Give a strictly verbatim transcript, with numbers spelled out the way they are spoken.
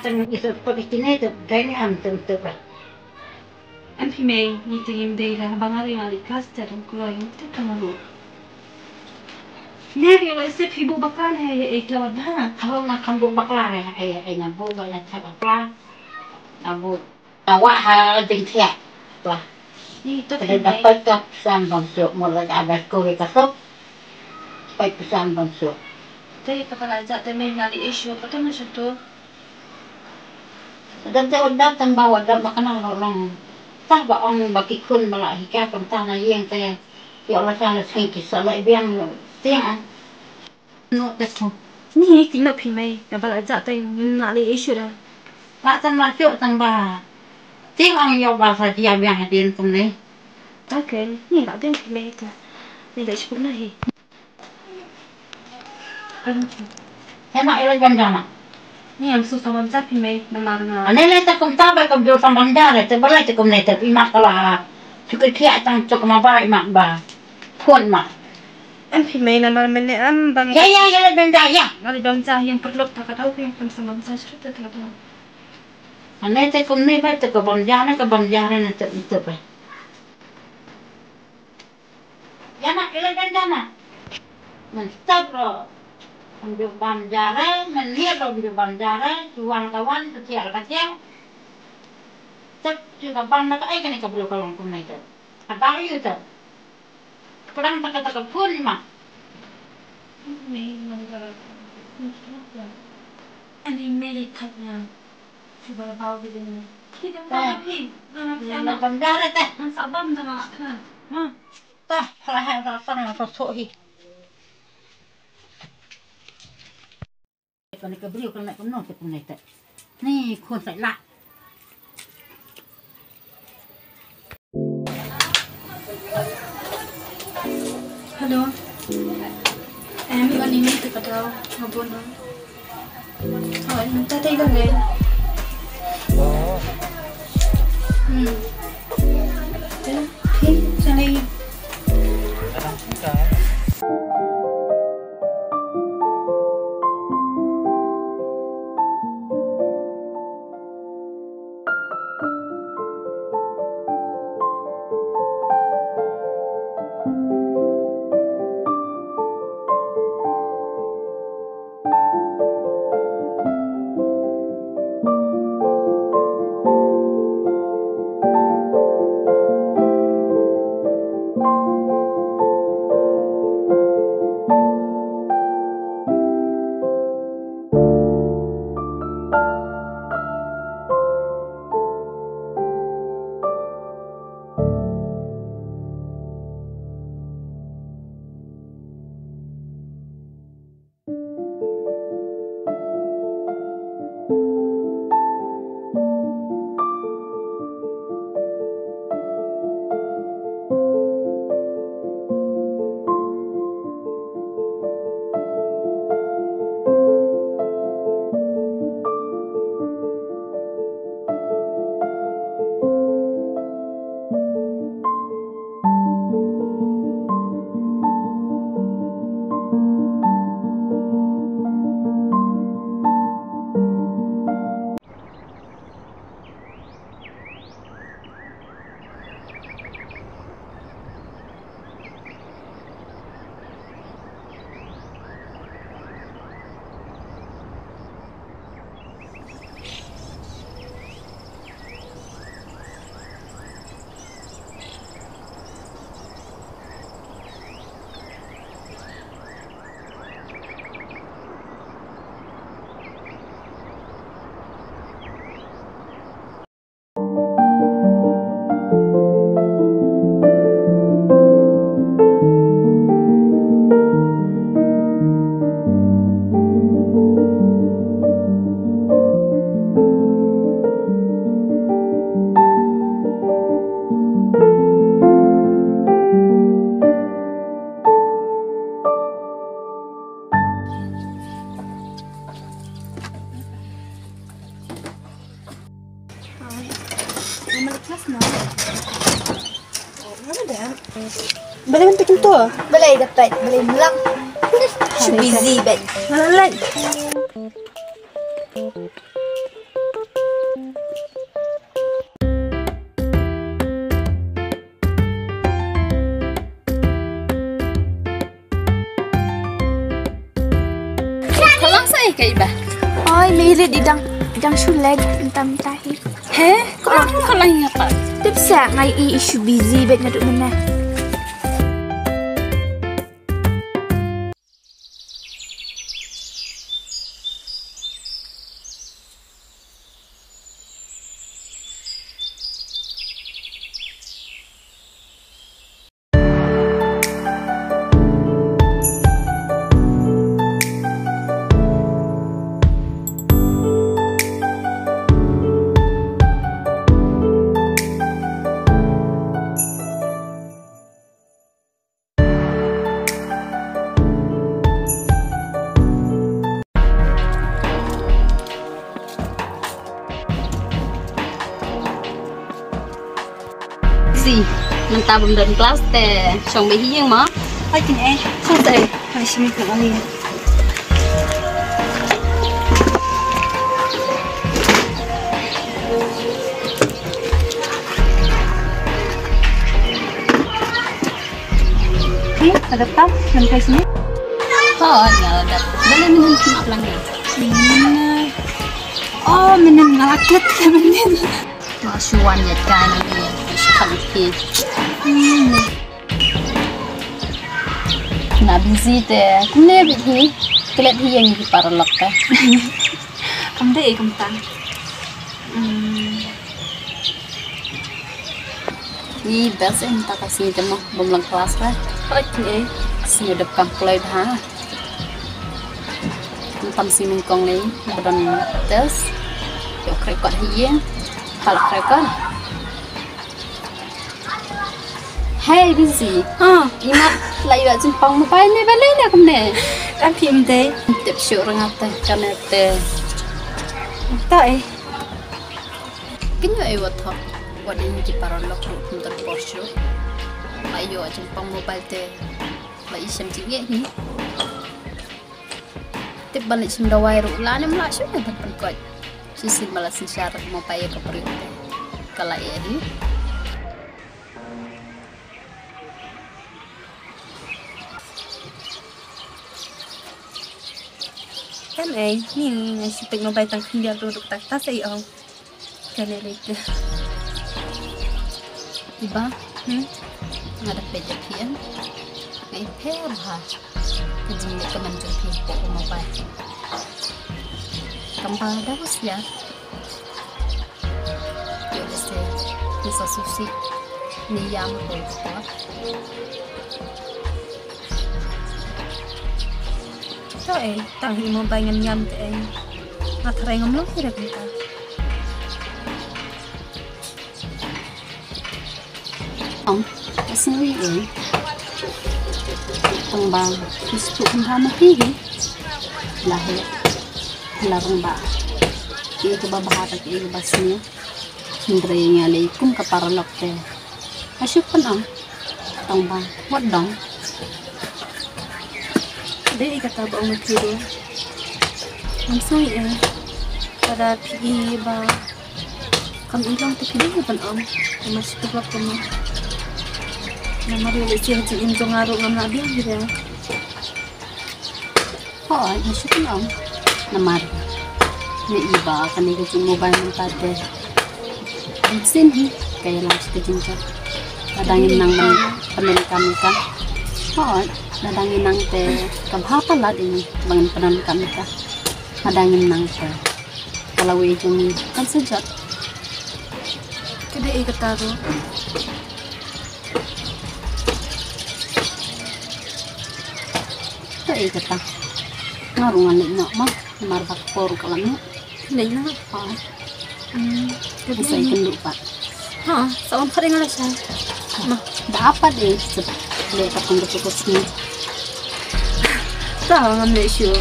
Tang i sot pa ki kine te dai ni am tem te ba. Em phi Mei, ni te ngim dei la ba nga ri nga li klas te dang kloi te tang lu. Ne ri la se phi bu bakla ne e e kloi ba. Hau na kam bu bakla ne e e na bu ba na ta bakla. Na bu. Na wa ha ding thiah. Wa. Ni to. Te da pai ka san bang so mo la ga ba ko ka so. Pai ka san bang so. Te ka pala ja te Mei nga li issue ka te ma shutu. Dan te wan dan tang ba wan dan ba kana long long. Tah ba ong ba ki khun ba la hi ka kam tah na ïeng te. Ïoh la sa la sing ki sa la biang tiang. No te ko. Ni ki no phi Mei na ba la ja te na li issue da. La tang la sio tang ba. Tiang ong ïoh ba sa jia biang hadien kum ni. Okay, ni la ding phi Mei te. Ni la issue na hi. Hena ila jam jana. Ni am su samam sa phi Mei namar nga. Ane le ta kum ta ba kum jo samam jare te balai te kum ne te ima kala. Chukri khia tang chuk ma ba ima ba. Phone ma. Em phi Mei namar mene am bang. Ya ya ya le ben da ya. Ngali bang sa yang perlu ta ka tau yang pun samam sa sru ta ka tau. Ane te kum ne ba te ka bang jana ka bang jare ne te te ba. Jana, ila jana, jana. Men stop ro. Unjuk ban jare, men lihat ro unjuk ban jare, suan kawan, kecil kecil. Cek juga ban nak ai kene kabel kalong kumai tu. Ada ayu tu. Perang tak tak pun ma. Mei nang ka. Ani Mei kanya. Cuba bau di sini. Kita mau pergi. Mana sana? Bandar teh. Nang sabam sama kan. Ha. Tah, lah datang lah sosok hi. Kan ka beriu kan nak kena ke pun netek. Ni khun tak lah. Hello. Em, wan imi te ka dau, nga bun no. Oh, mynta te ka le. Hmm. Te, phi, sa le. Balei mynta kumto? Balei dapat, balei mulak. Shu busy bad. Balei. Ai kai ba. Oi, Mary, i dang, i dang shu leit mynta mynta hi. He? Ko lang ko lang ïa pa. Tip sa ngai i, i shu busy bad naduh mynne. Si, mynta bym don klas te shong beit hi ïing mo. Oi, kin eh. Shong te. Hai, shim ka oli. Ni, ada tau, nang kai sini. Oh, nya ada. Balik minum sini pelan ya. Hmm. Oh, minum ngelakit ya benin. Mak shuan ya kan ni. Shukam ki. Hmm. Na busy te. Kumne bit hi. Klet hi ïa ngi paralok te. Kam dei kumta. Hmm. Ni best eh mynta ka sngi te mo, bym long klas re. Hooid, eh. Sngi dep kam kloi bha. Mynta sngi nyngkong lei, ba don test. Ïoh khreh kot hi ïing. Pala khreh kot. Hey, busy. Ha, i mat la ïoh jingpang mobile ne ba lei ne kumne. Kan phi mdei. Tip shuh rngat te, kan te. To eh. Kin ïoh ei wat thok, wat dei ki paralok ruh kum tan por shuh. Ba ïoh jingpang mobile te, ba i shem jingeh hi. Tip ban leit shim dawai ruh la nem lah shuh ne ban pynkoit. Shisien ba la synshar mo pa ïa ka briew te. Ka la ïa hi. Kan ei, ni nga shu peit mobile tang khyndiat ruh duk tak tas ei ong. Kan ei leit. Iba, hmm? Nga da peit ïa phi em. Nga i pher bha. Ka jingïeit ka man jong phi hapoh ka mobile. Kam ba da husiar. Ïoh lehse, lehse susi. Ni ïam ko ko. To eh, tang hi mo bai ngam ïam te eh. Nga tharai ngam long hi da kumta. Ong, ka sngew ïa. Tang ba, ki shu kham ha ma ki hi. La he, la rung ba. Ki ka ba bha ta ki ba sngew. Hynrei nga lei kum ka paralok te. Nga shu pynong. Tang ba wat dong. Dei kata ba ong phi ruh. Ngam sngew eh. Lada phi i ba kam i long te phi dei ban ong. Namar shu pynlong kumne. Namar ïa lei sha jingim jong nga ruh ngam lah biang hi re. Hooid, nga shu pynong. Namar ne i ba kane ka jingmobile mynta te. Bun sien hi ka ïalam sha ka jingjia. Lada ngin nang ban pyndonkam ïa ka. Hooid, lada ngin nang te ka bha palat ïa ngi ba ngin pyndonkam ïa ka. Lada ngin nang te ka lawei jong ngi kan sa jot. Ka dei kata ruh. Ka dei kata. Nga ruh ngan leit noh ma. Namar ba ka por ka la mih. Leit noh. Ha. Hmm. Ka sa ïakynduh pat. Ha, sa wan pat ïa nga lashai. Ma. Da pat eh, sep leh pat kum ka cukup sngi. Ta ngam leh shuh.